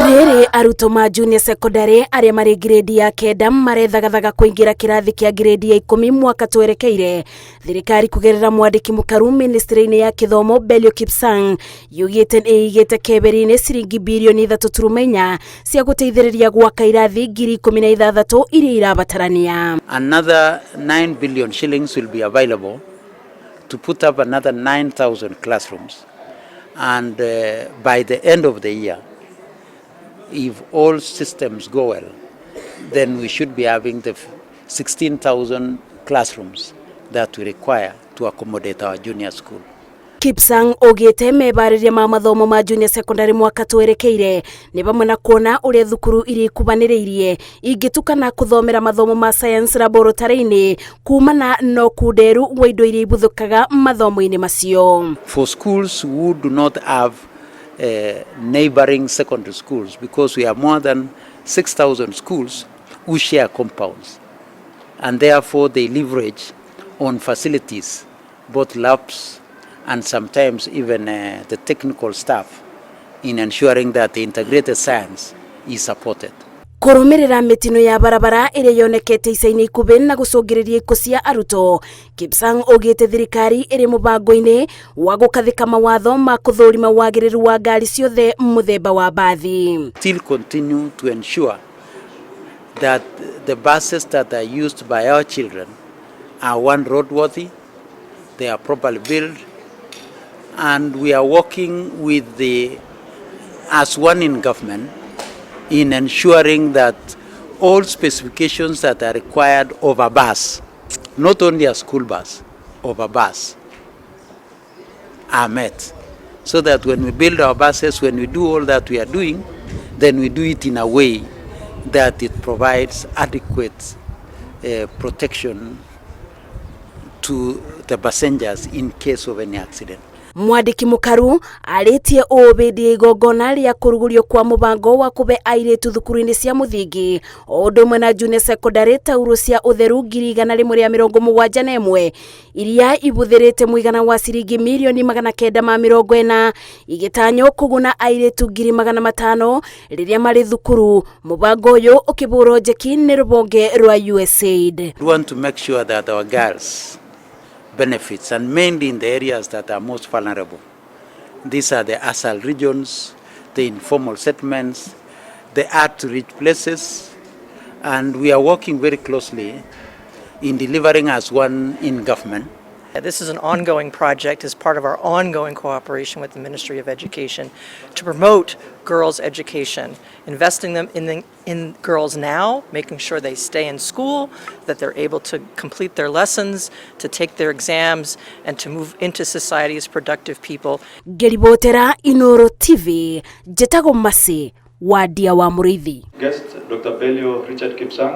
Rĩrĩ arutwo ma junior secondary arĩa marĩ grade ya 9 marethagathaga kũingĩra kĩrathi kĩa grade ya 10 mwaka twerekeire. Thirikari kũgerera mwandĩki mũkaru ministry-inĩ ya kĩthomo Belio Kipsang yugĩte nĩ ĩigĩte keberi-inĩ ciringi 3.4 birioni cia gũteithĩrĩria gwaka irathi 16,000 iria irabatarania. Another 9 billion shillings will be available to put up another 9,000 classrooms. And by the end of the year, if all systems go well, then we should be having the 16,000 classrooms that we require to accommodate our junior school. Kipsang augĩte mebarĩria ma mathomo ma junior secondary mwaka twerekeire nĩ vamwe na kuona ũrĩa thukuru iria ikubanĩrĩirie ingĩtukana kũthomera mathomo ma science laboratory-inĩ kumana na ũkunderu wa indo iria ibuthũkaga mathomo-inĩ macio. For schools who do not have neighboring secondary schools, because we have more than 6,000 schools who share compounds, and therefore they leverage on facilities, both labs and sometimes even the technical staff, in ensuring that the integrated science is supported. Kũrũmĩrĩra mĩtino ya barabara ĩrĩa yonekete ica-inĩ ikuhĩ na gũcũngĩrĩria ikuũ cia arutwo, Kipsang augĩte thirikari ĩrĩ mũbango-inĩ wa gũkathĩka mawatho ma kũthũrima wagĩrĩru wa ngari ciothe mũthemba wa mbathi. Still continue to ensure that the buses that are used by our children are one, roadworthy, they are properly built, and we are working with the as one in government in ensuring that all specifications that are required of a bus, not only a school bus, of a bus, are met. So that when we build our buses, when we do all that we are doing, then we do it in a way that it provides adequate protection to the passengers in case of any accident. Mwandĩki mũkaru arĩtie ũũ hĩndĩ ya igongona rĩa kũrugũrio kwa mũbango wa kũbe airĩtu thukuru-inĩ cia mũthingi o ũndũ ũmwe na junior secondary tauro cia ũtheru 171,000 iria ibuthĩrĩte mũigana wa ciringi 940 million igĩtanywo kũguna airĩtu 500,000 rĩrĩa marĩ thukuru. Mũbango ũyũ ũkĩbũrwo njeki nĩ rũhonge rwa USAID. We want to make sure that our girls benefits, and mainly in the areas that are most vulnerable. These are the ASAL regions, the informal settlements, the hard to reach places, and we are working very closely in delivering as one in government. This is an ongoing project as part of our ongoing cooperation with the Ministry of Education to promote girls' education, investing them in girls now, making sure they stay in school, that they're able to complete their lessons, to take their exams, and to move into society as productive people. Ngĩribotera Inoro TV, njĩtagwo Masi Wadia wa Mũrĩithi. Guest Dr. Belio Richard Kipsang.